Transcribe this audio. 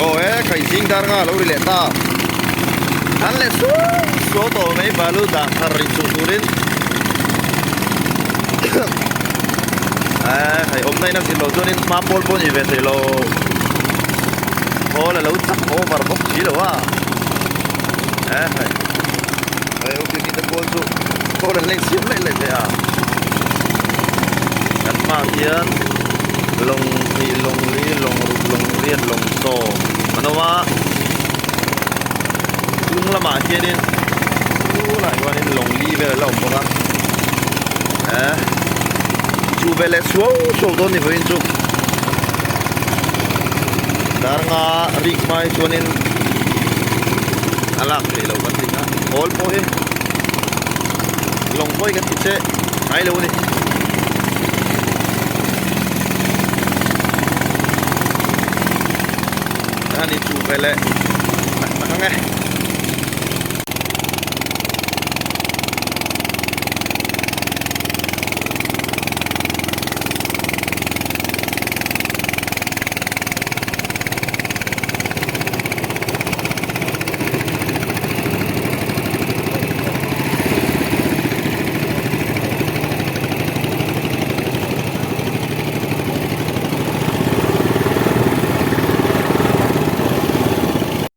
Aw e khai zing dar nga lo ri leh ta. An leh suau suau tawh mai balu dah thar ri chuh turin eh hei awmna in a zir loh chuanin hma pawl pawh ni ve thei lo. Khawl a lo chak over bawk si lo a. Eh hei hei u biakin te pawl chu khawl an leng siam leh leh thei a. Kan hmaah hian lawng hnih lawng li lawng ruk lawng riat lawng sawm an awm a hnung lamah hianin tunah hianin lawng li vel a la awm bawk a eh chu veleh suau suau dawn ni vawiin chu dar nga rik hma hi chuanin a lak theih loh kan ti kha awl pawh hi lawng pawh hi kan ti che ngai lo a ni. Ani chu veleh tak tak ang e.